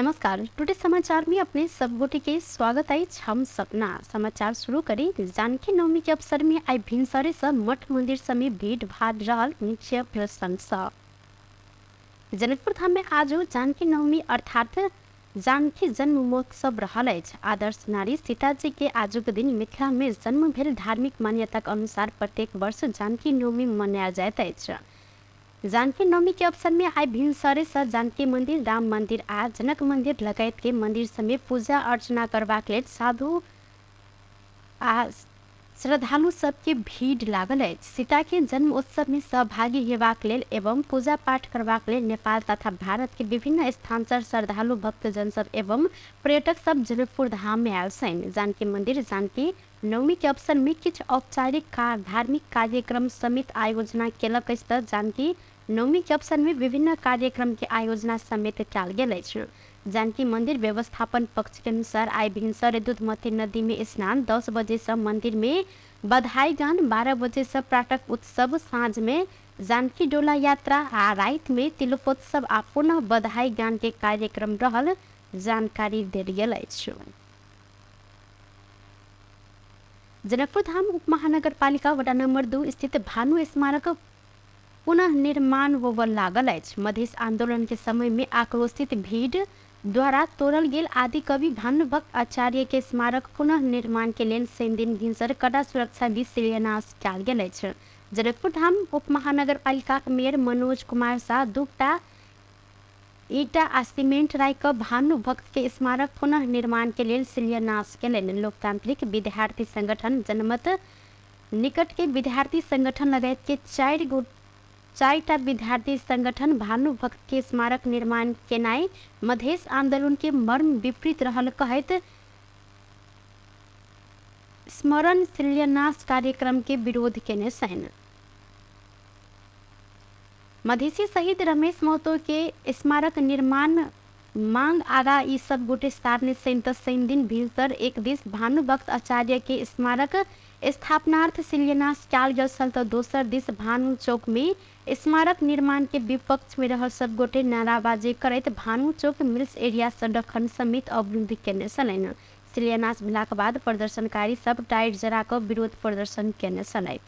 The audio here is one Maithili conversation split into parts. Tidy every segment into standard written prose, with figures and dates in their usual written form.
नमस्कार, टुडे समाचार में अपने सब गोटे के स्वागत अछि। हम सपना समाचार शुरू करी। जानकी नवमी के अवसर में आई भिनसरे से मठ मंदिर समेत भीड़ भाड़ रहल मुख्य प्रसंग सँ। जनकपुर धाम में आज जानकी नवमी अर्थात जानकी जन्म महोत्सव रहल अछि। आदर्श नारी सीताजी के आजुक दिन मिथिला में जन्म भेल धार्मिक मान्यता के अनुसार प्रत्येक वर्ष जानकी नवमी मनायल जाइत अछि। जानकी नवमी के अवसर में आई भिनसरे से जानकी मंदिर, राम मंदिर आ जनक मंदिर लगायत के मंदिर समेत पूजा अर्चना करबाक लेल साधु आ श्रद्धालु सबके भीड़ लागल अछि। सीता के जन्म उत्सव में सहभागी हेबाक लेल एवं पूजा पाठ करबाक लेल नेपाल तथा भारत के विभिन्न स्थान से श्रद्धालु भक्तजन सब एवं पर्यटक सब जनकपुर धाम में आयल छनि। जानकी मंदिर जानकी नवमी के अवसर में किछु औपचारिक धार्मिक कार्यक्रम समेत आयोजना केलक अछि त जानकी नवमी के अवसर में विभिन्न कार्यक्रम के आयोजना समेत कयल गेल अछि। जानकी मंदिर व्यवस्थापन पक्ष के अनुसार आई भिनसर दूधमती नदी में स्नान 10 बजे से मंदिर में बधाई गान, 12 बजे से प्रातः उत्सव, साँझ में जानकी डोला यात्रा आ रात में तिलोत्सव आ पुनः बधाई गान के कार्यक्रम रहल जानकारी देल गेल अछि। जनकपुर धाम उप महानगरपालिका वडा नंबर 2 स्थित भानु स्मारक पुनः निर्माण होबय लागल अछि। मधेश आंदोलन के समय में आक्रोशित भीड़ द्वारा तोड़ल गेल आदि कवि भानुभक्त आचार्य के स्मारक पुनः निर्माण के लेल शनिदिन भिनसर कड़ा सुरक्षा बीच शिलान्यास कयल गेल अछि। जनकपुर धाम उप महानगरपालिका मेयर मनोज कुमार शाह 2टा ईटा आ सीमेंट राखि कऽ भानुभक्त के स्मारक पुनः निर्माण के लेल शिलान्यास केलनि। लोकतांत्रिक विद्यार्थी संगठन जनमत निकट के विद्यार्थी संगठन लगायत के 4टा विद्यार्थी संगठन भानुभक्त के स्मारक निर्माण केनाइ मधेश आंदोलन के मर्म विपरीत रहल कहैत स्मरण शिलान्यास कार्यक्रम के विरोध केने छनि। मधेसी शहीद रमेश महतो के स्मारक निर्माण मांग आगा ई सब गोटे सारने शनि त शनि दिन भीतर एक दिस भानुभक्त आचार्य के स्मारक स्थापनार्थ शिलान्यास कयल गेल छल त दोसर दिस भानु चौक में स्मारक निर्माण के विपक्ष में रहल सब गोटे नाराबाजी करैत भानु चौक मिल्स एरिया सड़क खंड समेत अवरुद्ध केने छलनि। शिलान्यास भेलाक बाद प्रदर्शनकारी सब टायर जरा कऽ विरोध प्रदर्शन केने छलथि।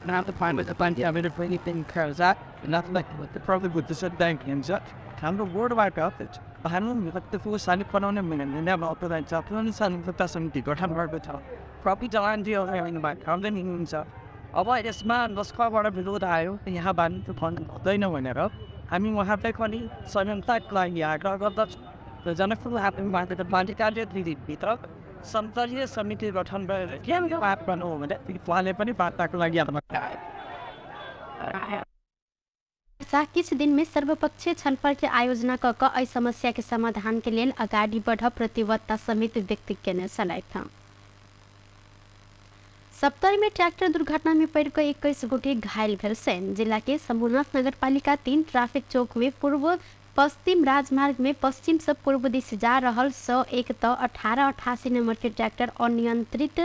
Not the point with the bunch of it, if anything comes up, nothing like with the problem with the bank ends up. Come to word about it. Probably अब यसमा लस्करबाट विरोध आयो, यहाँ बानी हुँदैन भनेर हामी उहाँलाई पनि संयमताको लागि आग्रह गर्दछौँ र जनकपुर पालिकाले दिनभित्र संसदीय समिति गठन गरेर के बात गर्नु हो भने उहाँले पनि वार्ताको लागि किछु दिन में सर्वपक्षीय छलफल के आयोजना क कऽ एहि समस्या के समाधान के लेल अगाडि बढ़ प्रतिबद्धता समेत व्यक्त केने छलथि। सप्तरी में ट्रैक्टर दुर्घटना में पड़ि कऽ 21 गोटे घायल भेल छनि। जिला के शंभुनाथ नगरपालिका 3 ट्रैफिक चौक में पूर्व पश्चिम राजमार्ग में पश्चिम से पूर्व दिश जा रहल 101 त 1888 नंबर के ट्रैक्टर अनियंत्रित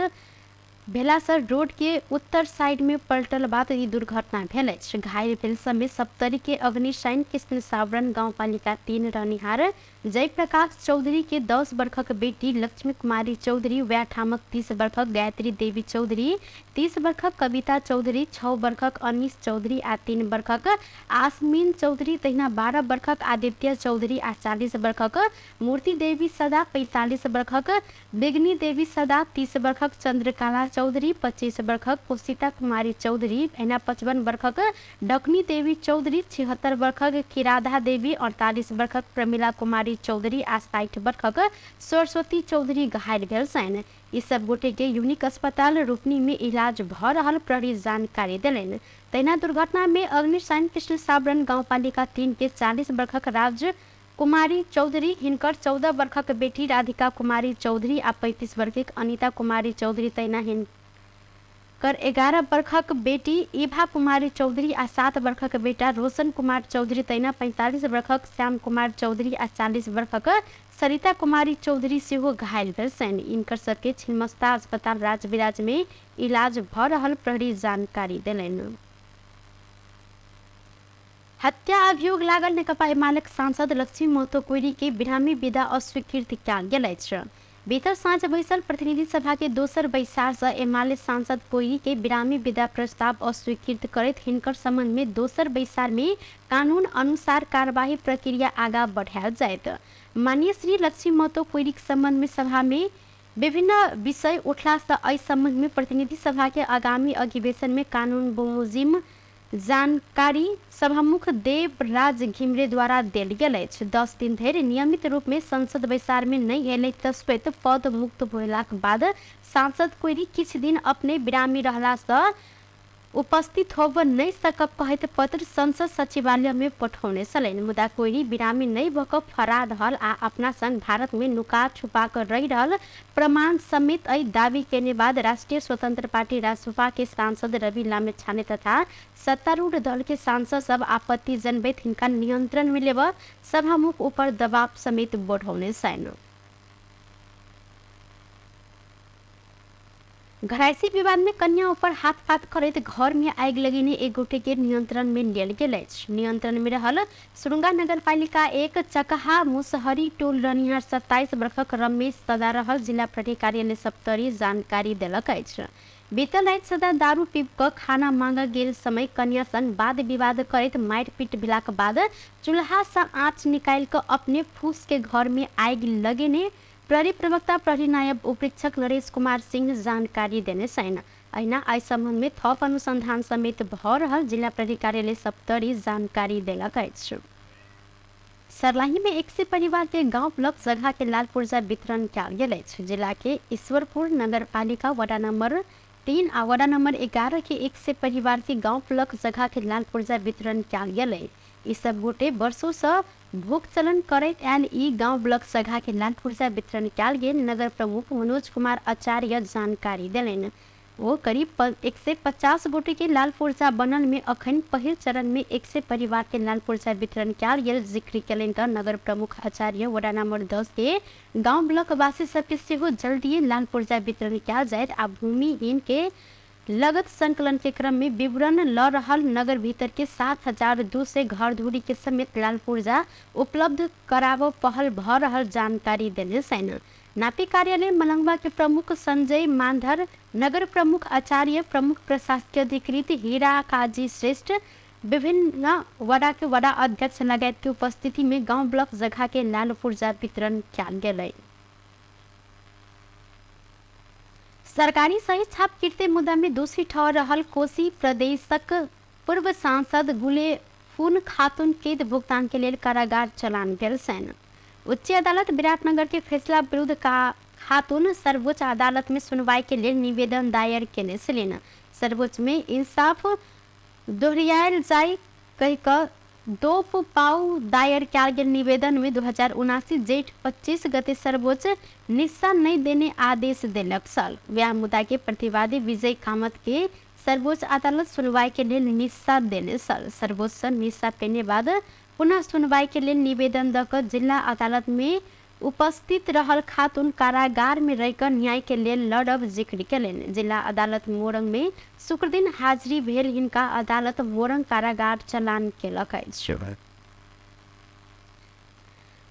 भेला से रोड के उत्तर साइड में पलटल बाद ई दुर्घटना भेल अछि। घायल भेल समेत सप्तरी के अग्निशाइन कृष्ण सावरण गाउँपालिका 3 रहनिहार जयप्रकाश चौधरी के 10 वर्षक बेटी लक्ष्मी कुमारी चौधरी, वएह ठामक 30 वर्षक गायत्री देवी चौधरी, 30 वर्षक कविता चौधरी, 6 वर्षक अनिश चौधरी आ 3 वर्षक आसमीन चौधरी, तहिना 12 वर्षक आदित्य चौधरी आ 40 वर्षक मूर्ति देवी सदा, 45 वर्षक बिगनी देवी सदा, 30 वर्षक चंद्रकला चौधरी, 25 वर्षक कोशिता कुमारी चौधरी, एना 55 वर्षक डकनी देवी चौधरी, 76 वर्षक किराधा देवी, 48 वर्षक प्रमिला कुमारी चौधरी आ 60 वर्षक सरस्वती चौधरी घायल भेल छनि। ई सब गोटे के यूनिक अस्पताल रूपनी में इलाज भ रहल प्रहरी जानकारी देलनि। तहिना दुर्घटना में अग्निशान कृष्ण सावरण गाउँपालिका 3 के 40 वर्षक राज कुमारी चौधरी, हिनकर 14 वर्षक बेटी राधिका कुमारी चौधरी आ 35 वर्षक अनिता कुमारी चौधरी, तहिना हिनकर 11 वर्षक बेटी इभा कुमारी चौधरी आ 7 वर्षक बेटा रोशन कुमार चौधरी, तहिना 45 वर्षक श्याम कुमार चौधरी आ 40 वर्षक सरिता कुमारी चौधरी सेहो घायल भेल छनि। इनकर सबके छिन्मस्ता अस्पताल राजविराज में इलाज भ रहल प्रहरी जानकारी देलनि। हत्या अभियोग लागल नेकपा एमालेक सांसद लक्ष्मी महतो कोइरी के बिरामी विदा अस्वीकृत कयल गेल अछि। बीतल साँझ बैसल प्रतिनिधि सभा के दोसर बैसार से एमाले सांसद कोइरी के बिरामी विदा प्रस्ताव अस्वीकृत करैत हिनकर संबंध में दोसर बैसार में कानून अनुसार कार्यवाही प्रक्रिया आगा बढ़ायल जायत। माननीय श्री लक्ष्मी महतो कोइरी के संबंध में सभा में विभिन्न विषय उठला से एहि संबंध में प्रतिनिधि सभा के आगामी अधिवेशन में कानून बमोजिम जानकारी सभामुख देवराज घिमरे द्वारा देल गेल अछि। 10 दिन धरि नियमित रूप में संसद बैसार में नहि एलै तस्वैत पद मुक्त भेलाक बाद सांसद कोइरी किछु दिन अपने बिरामी रहला सँ उपस्थित होब नहि सकब कहैत पत्र संसद सचिवालय में पठौने छलनि। मुदा कोइरी बिरामी नहि भऽ कऽ फरार रहल आ अपना संग भारत में नुका छुपा कऽ रहि रहल प्रमाण समेत एहि दावी केने बाद राष्ट्रिय स्वतंत्र पार्टी रासोपा के सांसद रवि लामिछाने तथा सत्तारूढ़ दल के सांसद सब आपत्ति जनबैत हिनका नियंत्रण में लेबऽ सभामुख ऊपर दबाव समेत बढ़ौने छनि। घरायसी विवाद में कन्या ऊपर हाथ पात करैत घर में आगि लगेने एक गोटे के नियंत्रण में लेल गेल अछि। नियंत्रण में रहल सुरुंगा नगरपालिका 1 चकहा मुसहरी टोल रहनिहार 27 वर्षक रमेश सदा रहल जिला प्रहरी कार्यालय सप्तरी जानकारी देलक अछि। बीतल राति सदा दारू पीब कऽ खाना मांगऽ गेल समय कन्या संग वाद विवाद करैत मारि पीट भेलाक बाद चूल्हा सँ आँच निकालि कऽ अपने फूस के घर में आगि लगेने प्रहरी प्रवक्ता प्रहरी नायब उपरीक्षक नरेश कुमार सिंह जानकारी देने छनि। अहिना एहि संबंध में थप अनुसंधान समेत भऽ रहल जिला प्रहरी कार्यालय सप्तरी जानकारी देलक अछि। सर्लाही में 100 परिवार के गांव ब्लॉक जगह के लाल पुर्जा वितरण कयल गेल अछि। जिला के ईश्वरपुर नगरपालिका वडा नंबर 3 आ वडा नंबर 11 के 100 परिवार के गांव ब्लॉक जगह के लाल पुर्जा वितरण कयल गेल अछि। ई सब गोटे वर्षों से भोग चलन करैत आयल ई गांव ब्लॉक जगह के लाल पुर्जा वितरण कयल गेल नगर प्रमुख मनोज कुमार आचार्य जानकारी देलनि। ओ करीब 150 गोटे के लाल पुर्जा बनल में अखन पहिल चरण में 100 परिवार के लाल पुर्जा वितरण कयल गेल जिक्र केलनि तऽ नगर प्रमुख आचार्य वडा नंबर 10 के गांव ब्लॉक वासी सबके सेहो जल्दिए लाल पुर्जा वितरण कयल जायत आ भूमिहीन के लगत संकलन के क्रम में विवरण ल रहल नगर भीतर के 7200 घर धूरी के समेत लाल पुर्जा उपलब्ध कराबऽ पहल भऽ रहल जानकारी देने छनि। नापी कार्यालय मलंगवा के प्रमुख संजय मांधर, नगर प्रमुख आचार्य, प्रमुख प्रशासकीय अधिकृत हीरा काजी श्रेष्ठ, विभिन्न वडा के वडा अध्यक्ष लगायत के उपस्थिति में गांव ब्लॉक जगह के लाल पुर्जा वितरण कयल गेलै। सरकारी सही छाप कीर्ति मुद्दा में दोषी ठहर रहल कोसी प्रदेशक पूर्व सांसद गुले फून खातून कैद भुगतान के लेल कारागार चलान भेल छनि। उच्च अदालत विराटनगर के फैसला विरुद्ध का खातून सर्वोच्च अदालत में सुनवाई के लेल निवेदन दायर केने छलनि। सर्वोच्च में इंसाफ दोहरायल जाय कहि कऽ दोप पाउ दायर कयल गेल निवेदन में 2079 जेठ 25 गते सर्वोच्च निस्सा नहि देने आदेश देलक छल। वएह मुद्दा के प्रतिवादी विजय कामत के सर्वोच्च अदालत सुनवाई के लेल निस्सा देने छल। सर्वोच्च सँ निस्सा पेने बाद पुनः सुनवाई के लेल निवेदन दऽ कऽ जिला अदालत में उपस्थित रहल खातून कारागार में रहि कऽ न्याय के लेल लड़ब जिक्र केलनि। जिला अदालत मोरंग में शुक्रदिन हाजिरी भेल हिनका अदालत मोरंग कारागार चलान केलक अछि।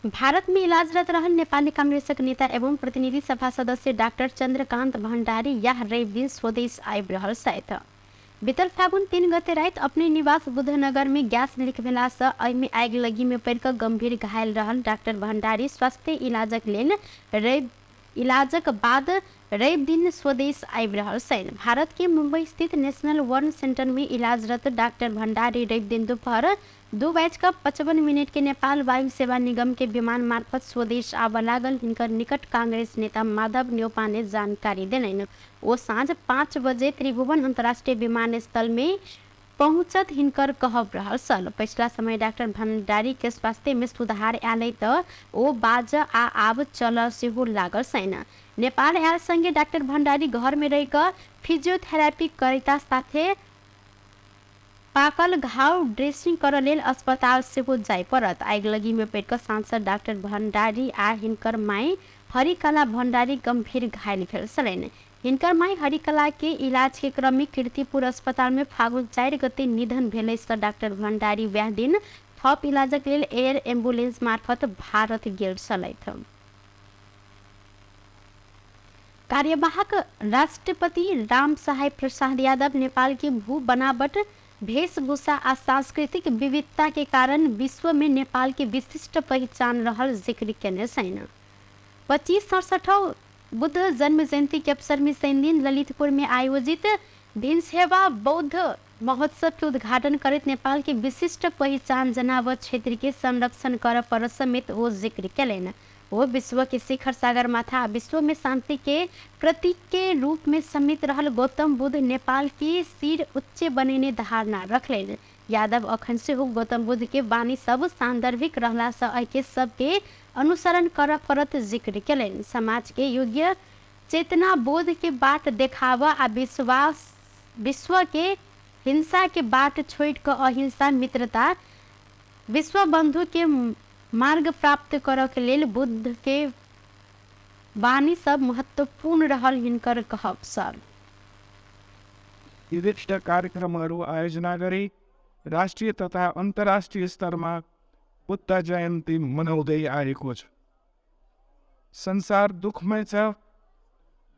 भारत में इलाजरत रहल नेपाली कांग्रेसक नेता एवं प्रतिनिधि सभा सदस्य डाक्टर चंद्रकांत भंडारी यह रवि दिन स्वदेश आबि रहल छथि। बीतल फागुन 3 गते राति अपने निवास बुद्धनगर में गैस लीक भेला सँ एहिमे आगि लगी में पड़ि कऽ गंभीर घायल रहल डाक्टर भंडारी स्वास्थ्य इलाजक लेल इलाजक बाद रवि दिन स्वदेश आबि रहल छनि। भारत के मुंबई स्थित नेशनल बर्न सेंटर में इलाजरत डॉक्टर भंडारी रवि दिन दोपहर 2:55 के नेपाल वायु सेवा निगम के विमान मार्फत स्वदेश आबऽ लागल हिनकर निकट कांग्रेस नेता माधव न्यौपाने जानकारी देलनि। ओ साँझ 5 बजे त्रिभुवन अंतर्राष्ट्रीय विमानस्थल में पहुँचत हिनकर कहब रहल छल। पछिला समय डॉक्टर भंडारी के स्वास्थ्य में सुधार आयल तऽ ओ बाज आ आब चलऽ सेहो लागल छनि। नेपाल आयल संगे डॉक्टर भंडारी घर में रहि कऽ फिजियोथेरेपी करैता साथे पाकल घाव ड्रेसिंग करऽ लेल अस्पताल सेहो जाय पड़त। आगिलगी में पड़ि कऽ सांसद डॉक्टर भंडारी आ हिनकर माय हरिकला भंडारी गंभीर घायल भेल छलनि। हिनकर माई हरिकला के इलाज के क्रम में कीर्तिपुर अस्पताल में फागुन 4 गते निधन भेलै स डाक्टर भण्डारी वएह दिन थप इलाजक लेल एयर एम्बुलेंस मार्फत भारत गेल छलथि। कार्यवाहक राष्ट्रपति राम सहाय प्रसाद यादव नेपाल के भू बनावट, वेशभूषा आ सांस्कृतिक विविधता के कारण विश्व में नेपाल के विशिष्ट पहिचान रहल जिक्र केने छैन। 2567 बुद्ध जन्म जयंती के अवसर में शनिदिन ललितपुर में आयोजित भिनसेवा बौद्ध महोत्सव के उद्घाटन करैत नेपाल के विशिष्ट पहिचान जनावत क्षेत्र के संरक्षण कर पर समेत ओ जिक्र केलनि। वो विश्व के शिखर सागरमाथा आ विश्व में शांति के प्रतीक के रूप में समेत रहल गौतम बुद्ध नेपाल के सिर उच्च बनेने धारणा रखलनि। यादव अखन सेहो गौतम बुद्ध के वाणी सब सान्दर्भिक रहला सँ एहिके सबके अनुसरण कर पड़त जिक्र केलनि। समाज के योग्य चेतना बोध के बाट देखाव आ विश्वास विश्व के हिंसा के बाट छोड़ि कऽ अहिंसा, मित्रता, विश्वबंधु के मार्ग प्राप्त करऽ के लेल बुद्ध के वाणी सब महत्वपूर्ण रहल हिनकर कहब सर। विविध कार्यक्रमहरू आयोजना गरी राष्ट्रिय तथा अन्तर्राष्ट्रिय स्तरमा बुद्ध जयन्ती मनाउँदै आएको छ। संसार दुःखमय छ।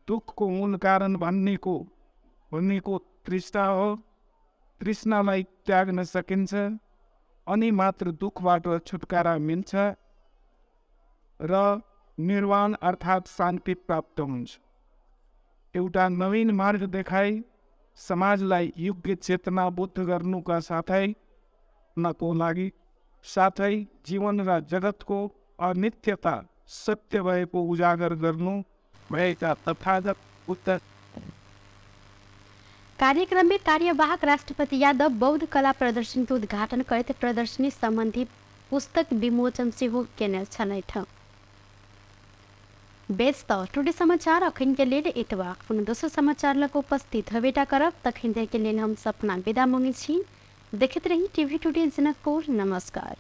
दुःखको मूल कारण भन्नेको तृष्णा हो। तृष्णालाई त्याग्न सकिन्छ अनि मात्र दुःखबाट छुटकारा मिल्छ र निर्वाण अर्थात् शान्ति प्राप्त हुन्छ। एउटा नवीन मार्ग देखाई समाजलाई योग्य चेतना बोध गर्नुका साथै नको लागि साथै जीवन र जगतको अनित्यता सत्य भएको उजागर गर्नु भएका तथागत बुद्ध। कार्यक्रम में कार्यवाहक राष्ट्रपति यादव बौद्ध कला प्रदर्शन के उद्घाटन करैत प्रदर्शनी संबंधी पुस्तक विमोचन सेहो केने छलथि। बेस त टुडे समाचार अखन के लेल एतबा। पुनः दोसर समाचार लग उपस्थित हेबेटा करब, तखन के लेल हम सपना विदा मांगै छी। देखैत रही टीवी टुडे जनकपुर। नमस्कार।